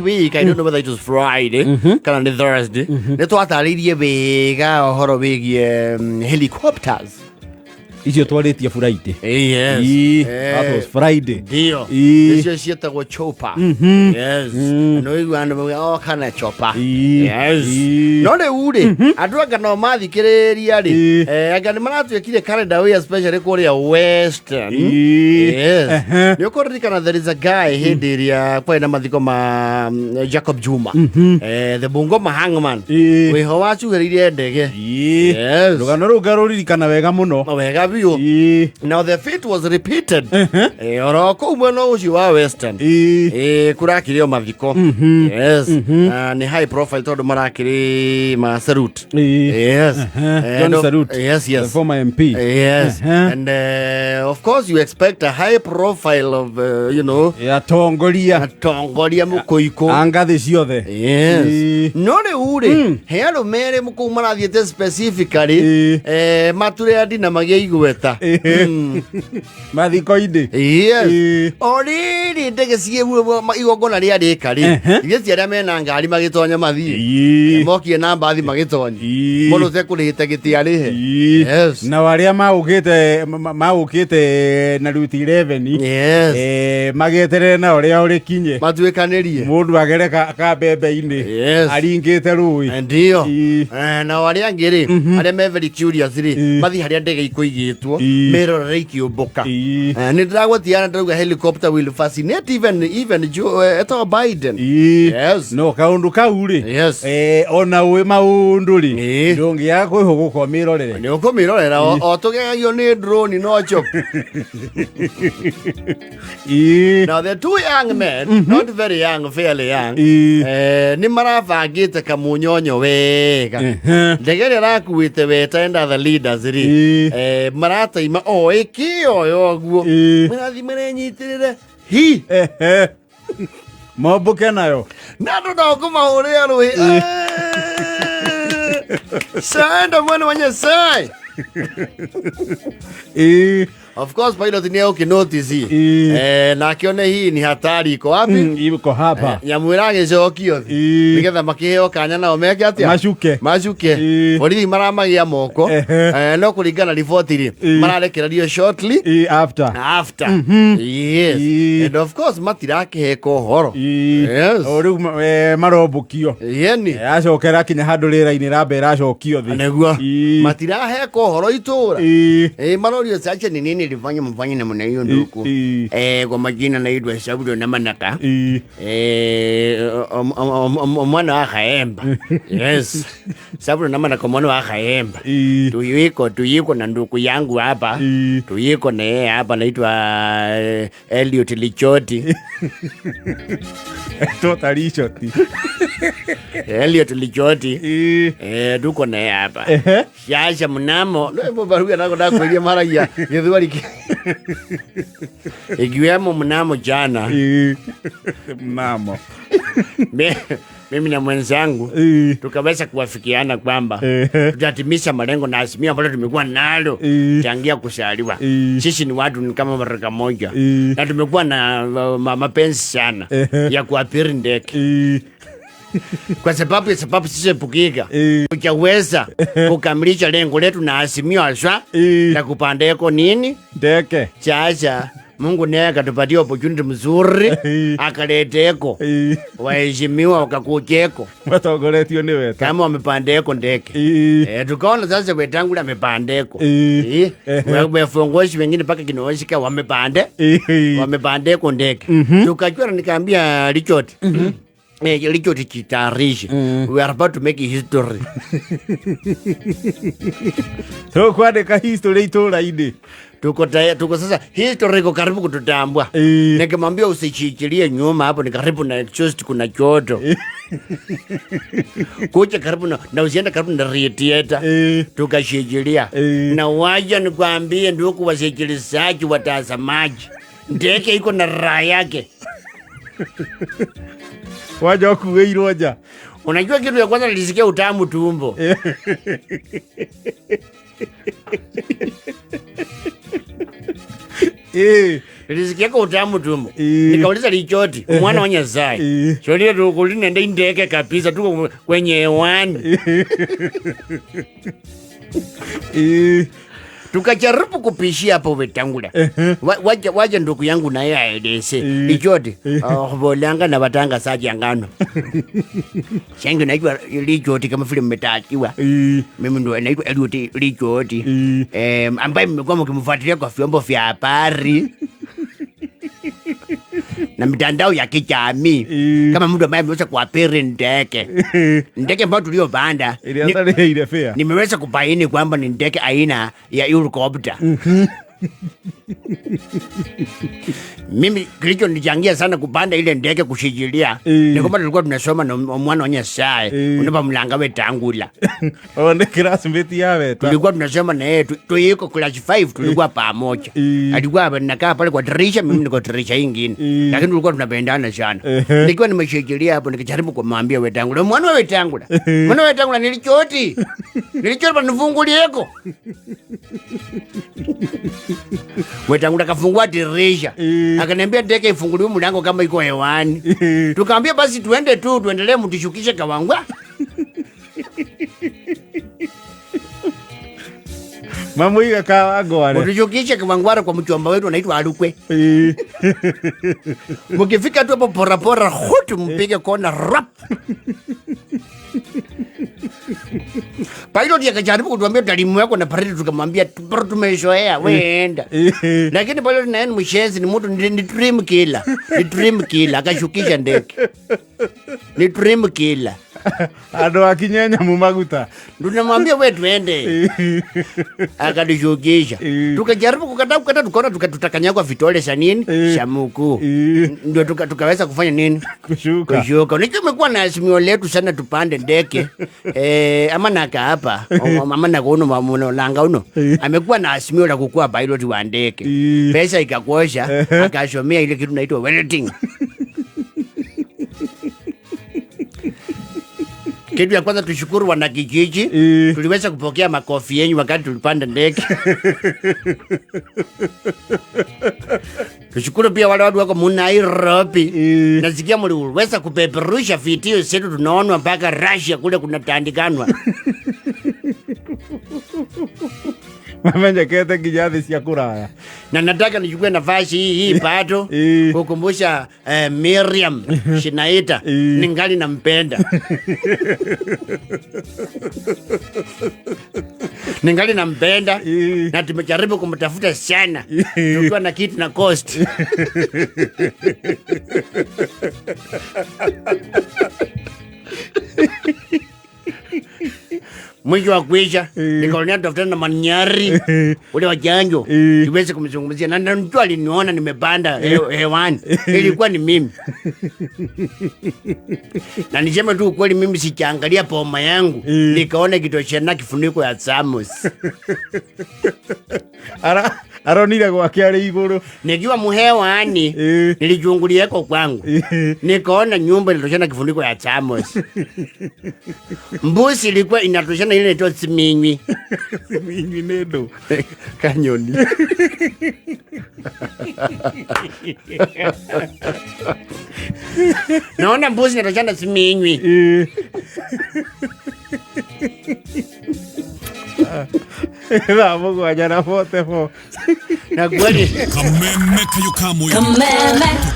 Week, I don't know whether it was Friday kana nĩ Thursday, nĩ twatarĩirie wega ũhoro wĩgiĩ helicopters. Icio twarĩtie Friday. Yes. Ii, that was Friday. Ndio. Ii. Icio ciĩtagwo chopper. Yes. No igua andũ mauga, "Oh, kana chopper." Ii. Yes. Ii. No rĩu rĩ, andũ anga no mathikĩrĩria rĩ, Ii. anga nĩ maratuĩkire calendar way, especially kũrĩa Western. Ii. Yes. Ehe. Nĩ ũkũririkana there is a guy hĩndĩ ĩrĩa kwarĩ na mathiko ma Jacob Juma. The Bungoma Hangman. Ii. Wĩho wacuhĩrĩire ndege. Ii. Yes. Rũgano rũu ngarũririkana wega mũno. Na wega biũ. Ii. Now the fit was repeated. Oro kũu mwena ũcio wa Western. Ii. Kũrakĩrĩ o mathiko. Yes. Na nĩ high profile tondũ marakĩrĩ ma Serut. Ii. Yes. John Serut. Yes, The yes. former MP. Yes. And of course you expect a high profile of Atongoria atongoria mũkũikũ. A ngathĩ ciothe. Yes. Ii. No rĩu rĩ, he andũ merĩ kũu marathiĩte specifically Ii. mature andi na magĩa igweta. Mathiko-inĩ. Yes. Ii. O rĩrĩ ndege ciĩ igongona rĩa rĩka rĩ, ithuĩ ti arĩa mena ngari magĩtonya mathiĩ. Ii. Mokire na mbathi magĩtonya. Ii. Mũndũ ũtekũrĩhĩte gĩtĩ arĩhe. Ii. Yes. Nao arĩa maũkĩte na Route 11 Yes. Mageterere na ũrĩa ũrĩkinye. Matuĩkanĩrie. Mũndũ agere kambembe-inĩ Yes. aringĩte rũĩ. Ndio. Ii. Nao arĩa angĩ rĩ, arĩa me very curious rĩ, Ii. mathiĩ harĩa ndege ikũigĩtwo, Ii. merorere ikĩũmbũka. Ii. Nĩ ndĩragwatiana ndĩrauga helicopter will fascinate even Joe, etagwo Biden. Ii. Yes. No kaũndũ kau rĩ, Yes. ona wĩ maũndũ rĩ, Ii. ndũngĩaga kwĩhũgũka ũmĩrorere. Nĩ ũkũmĩrorera o tũgegagio nĩ drone no chop. Ii. Now the two young men, not very young, fairly young, Ii. nĩ marabangĩte kamunyonyo wega. Ndege ĩrĩa ĩrakuĩte Weta and other leaders rĩ, Ii. marataima o ĩkĩoya ũguo. Ii. Marathiĩ marenyitĩrĩra hi. Ehe. Mombũke nayo. Na andũ no kũmahũrĩra rũhĩ. Sanda mwana wa Nyasaye. Ii. Of course pilot nĩ egũkĩnotice. Ii. Na akĩone hii ni hatari iko wapi? Iko hapa. Nyamũ ĩragĩcokio thĩ Ii. nĩgetha makĩheo kanya nao meke atĩa? Macuke. Macuke. Ii. Borithi maramagia moko. Ehe. No kũringana na riboti rĩ, Ii. mararekererio shortly Ii, after. after. Yes. Ii. And of course matirakĩheka ũhoro. Ii. Yes. O rĩu marombũkio. Yeni. Yacokera kinya handũ rĩera-inĩ ramba ĩracokio thĩ. Nĩguo. Ii. Matiraheka ũhoro itũra. Ii. Marorio sacha ni nini ilifanya mfanye namna hiyo nduku? Ii. Kwa majina naitwa Saulo na Manaka. Ii. Mwana wa Khaemba. Yes. Saulo na Manaka mwana wa Khaemba. Ii. Tuyiko na nduku yangu hapa. Ii. Tuyiko na yeye hapa naitwa Elliot Lichoti. Totally shoti. Elliot Lichoti. Ii. Tuko na yeye hapa. Ehe. Sasa mnamo no baruga nako ndakwĩria maragia gĩthweri ikiwemo mnamo jana. Ii. Mnamo. Mimi na mwenzangu Ii. tukaweza kuwafikiana kwamba Ehe. tutatimisha malengo na azimio ambalo tumekuwa nalo Ii. tangia kusaliwa. Ii. Sisi ni watu ni kama marika moja Ii. na tumekuwa na mapenzi sana Ehe. ya kuapiri ndege Ii. kwa sababu ya sababu sisepukika Ii. tukaweza kukamilisha lengo letu na azimio haswa Ii. la kupandeko nini. Ndeke. Sasa Mungu naye akatupatia opportunity mzuri, Ii. akaleteko Ii. waheshimiwa wakakujeko Matongoretio nĩ Weta. kama wamepandeko ndeke. Ii. Tukaona sasa Wetangula amepandeko. Ii. Viongozi wengine mpaka kinaoshika wamepande Ii. wamepandeko ndeke. Tukajua na nikaambia Richard, Richard, jitayarishe, we are about to make history. Tũkwandĩka history itũra-inĩ. Tuko sasa history iko karibu kututambua. Ii. Nikimwambia usichichilie nyuma hapo, ni karibu na exhaust kuna joto kuja karibu na usiende karibu na radiator. Ii. Tukashikilia. Ii. Na waja nikwambie, ndugu wasikilizaji, watazamaji, ndege iko na raha yake. Wanja ũkuĩirwo nja. Unajua kitu ya kwanza nilisikia utamu tumbo. Ii. Nilisikiaka utamu tumbo. Ii. Nikauliza Lichoti, mwana wa Nyasaye. Ii. Sholile tukulinende indeke kabisa tuko kwenye hewani. Ii. Tukajaribu kupishia hapo Wetangula. Wacha ndugu yangu naye aeleze. Ii. Lichoti, khubolanga na batanga sajangano. Shangu naitwa Lichoti kama vile mmetakiwa. Ii. Mimi ndo naitwa Eliud Lichoti. Ii. Ambaye mmekuwa mkimfuatilia kwa vyombo vya habari na mitandao ya kijamii Ii. kama mtu ambaye ameweza kuapiri ndege ndege ambayo tuliyopanda Ĩrĩa atarĩhĩire fare. nimeweza kubaini kwamba ni ndege aina ya helicopter. Mimi kilichonichangia sana kupanda ile ndege kushikilia Ii. ni kwamba tulikuwa tunasoma na mwana wa Nyasaye Ii. unapa mlanga Wetangula. O nĩ classmate ya Weta. Tulikuwa tunasoma na yeye tuiko class 5 tulikuwa pamoja. Ii. Alikuwa anakaa pale kwa dirisha, mimi niko dirisha ingine. Ii. Lakini tulikuwa tunapendana sana. Ehe. Nikiwa nimeshikilia hapo nikijaribu kumwambia Wetangula, mwana wa Wetangula. Mwana wa Wetangula nilichoti. Nilichoti panifungulieko. Wetangula kafungua dirisha. Ii. Akaniambia ndege ifunguliwe mlango kama iko hewani. Ii. Tukaambia basi tuende tu tuendelee mtishukishe Kawangwa. Mamũige Kawangware. Mtishukishe Kawangware kwa mchomba wetu anaitwa Alukwe. Ii. Mkifika tu hapo pora pora hutu mpige kona rap. Pilot akajaribu kutuambia tutalimu na parade, tukamwambia bro tumezoea wewe enda. Ii. Lakini pilot naye ni mshenzi, ni mtu ni dream killer. Ni dream killer akashukisha ndege. Ni dream killer. Andũ akinye nyamũ maguta. Tunamwambia wewe tuende. Akatushukisha. Ii. Tukajaribu kukataa kukataa tukaona tutakanyagwa vitole sa nini? Ii. Shamuku. Ii. Ndio tukaweza kufanya nini? Kushuka. Kushuka. Unajua imekuwa na azimio letu sana tupande ndege. Ama naka hapa, ama naka uno langa uno. Amekuwa na azimio la kukuwa pilot wa ndege. Ii. Pesa ikakosha, akasomea ile kitu inaitwa welding. Kitu ya kwanza tushukuru wanakijiji. Ii. Tuliweza kupokea makofi yenyu wakati tulipanda ndege. Tushukuru pia wale watu wako Nairobi. Ii. Nasikia mliweza kupeperusha vitio zetu, tunaonwa mpaka Russia kule kunatandikanwa. Mamenyekete nginya thĩ cia kũraya. Na nataka nichukue nafasi hii bado Ii. kukumbusha Miriam Shinaita Ii. ningali nampenda. Ningali nampenda Ii. na tumejaribu kumtafuta sana Ii. tukiwa na kitu na cost. Mwisho wa kuisha nikaonea tafutana na Manyari ule wa chanjo tuweze kumzungumzia, na mtu aliniona nimepanda hewani, ilikuwa ni mimi. Na niseme tu ukweli, mimi sichaangalia poma yangu nikaona kitoshana kifuniko ya Samos. Aronire gwake arĩ igũrũ. Nikiwa muhewani nilichungulieko kwangu nikaona nyumba inatoshana kifuniko ya Samos. Mbuzi ilikuwa inatoshana ile inaitwa siminywi. Siminywi nĩ ndũ? Kanyoni. Naona mbuzi inatoshana siminywi. Thaa mũgwanja na 44. Na kweli Kameme kayo kamwe. Kameme.